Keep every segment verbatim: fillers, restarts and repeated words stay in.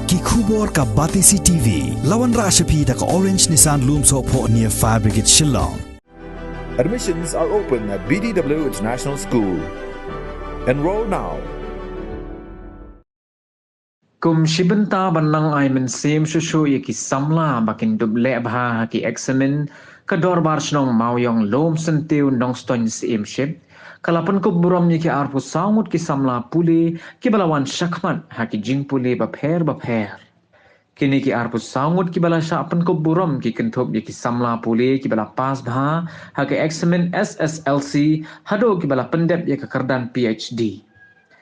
Ki khubor ka Batesi T V. La wanrah sha phi da ka Orange Nissan Lumsohphoh near Fire Brigade Shillong. Admissions are open at B D W International School. Enroll now. Kum shi bynta ban nang ai mynsiem shuh shuh ïa ki samla ba kin dup leh bha ha ki eksamin, ka Dorbar Shnong Mawïong Lum Syntiew Nongstoiñ Syiemship ka la pynkup burom ïa ki arphew saw ngut ki samla pule kiba la wan shakhmat ha ki jingpule bapher bapher. Kine ki arphew saw ngut kiba la shah pynkup burom ki kynthup ïa ki samla pule kiba la pass bha ha ka eksamin S S L C haduh kiba la pyndep ïa ka kyrdan P H D.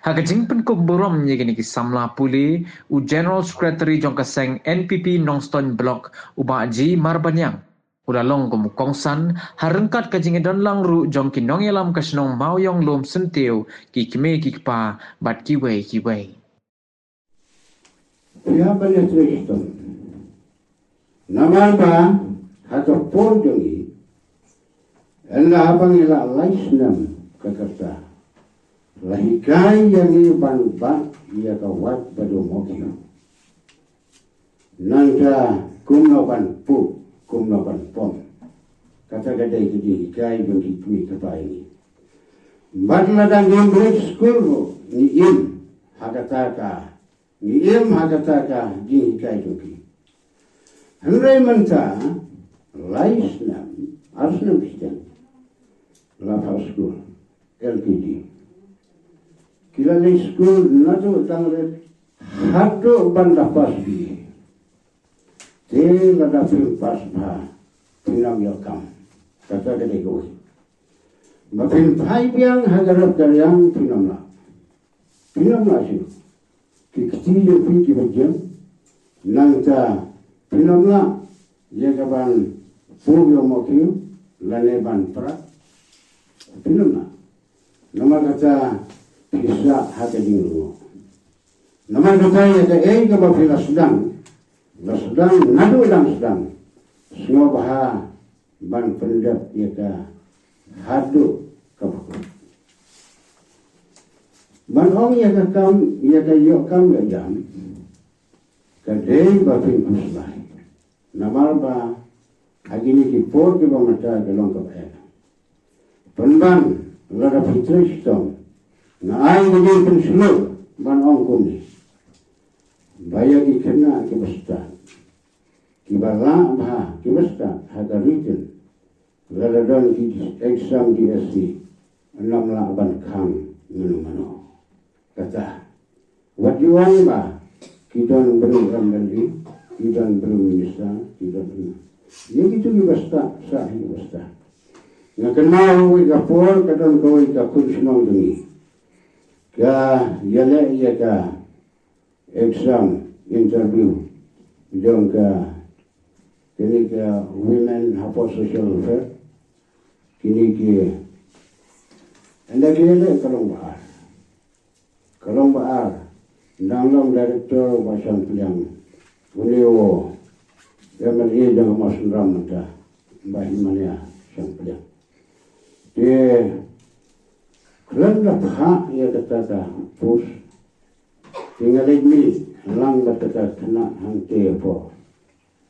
Ha ka jingpynkup burom ïa kine ki samla pule, u General Secretary jong ka seng N P P Nongstoiñ Block, u Bah G Marbaniang, u la long kum u kongsan ha ryngkat ka jingïadonlang ruh jong ki nongïalam ka shnong Mawïong Lum Syntiew, ki kmie ki kpa bad kiwei kiwei. Phi hap ban ïatrei shitom. Namar ba ha ka por jong ngi, ynda haba ngi lah lai snem ka rta, la hikai ïa ngi ban bat ïa ka wait ba dum hok ïa. Nangta kumno ban puh, kumno ban pom. Kata ka dei ka jinghikai jong ki kmie ki kpa ïa ngi. Bad lada ngim leit skul ruh ngi im ha kata ka, ngi im ha kata ka jinghikai jong ki. Hynrei mynta lai snem, ar snem shiteng la phah skul L K G. Ki la leit skul naduh tang rit haduh ban da pass B A. Te lada phim pass bha phin ym ïoh kam. Kata ka dei kawei. Ba phin phai biang ha ka rep ka riang phin ym lah. Phin ym lah shuh. Ki kti jong phi kiba jia. Nangta phin ym lah ïa ka ban puh ïa u mawkhiew lane ban prak. Phin ym lah. Namar kata phi sah ha ka jinglyngngoh. Namar kata ïa kaei kaba phi la sdang, la sdang naduh dang sdang, sngewbha ban pyndep ïa ka haduh kaba kut. Ban ong ïa ka kam, ïa ka ïoh kam ïoh jam, ka dei ba phin khuslai. Namar ba ha kine ki por kiba mynta ki long kaba eh. Pynban lada phi trei shitom, nga ai ka jingpynshlur ban ong kumne. Ba ïa ki khynnah kiba stad, kiba lah bha, kiba stad ha ka written, lada don ki exam D S C, ym lah ban khang mano mano. Kata, wat ju ong ba ki don briew M L A, ki don briew minister, ki don briew. Ïa kitu kiba stad, sa hi kiba stad. Nga kynmaw wei ka por ka don kawei ka khun shnong jong ngi. Ka ïaleh ïa ka exam interview jong ka, kine ka women hapoh social welfare. Kine ki, ynda ki ïaleh ka long ba ar. Ka long ba ar. Dang long director u Bah Shangpliang. Une u M L A jong ka Mawsynram mynta, Bah Himania Shangpliang. Te khlem da phah ïa kata ka post, te nga leit mih lang bad kata ka khynnah hangtei hapoh,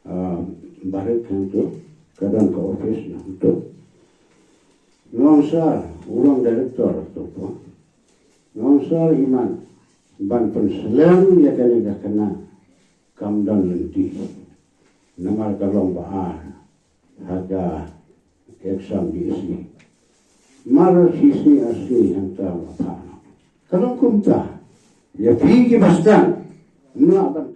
ah, barit hangtei, ka don ka office na hangtei. Nga ong sir, u long director hato po. Nga ong sir, imat ban pynslem ïa kane ka khynnah kam don lynti. Namar ka long ba ar ha ka exam D S C. Mar shisngi arsngi hangta la phah noh. Ka long kumta. Ïa phi kiba stad, ym lah ban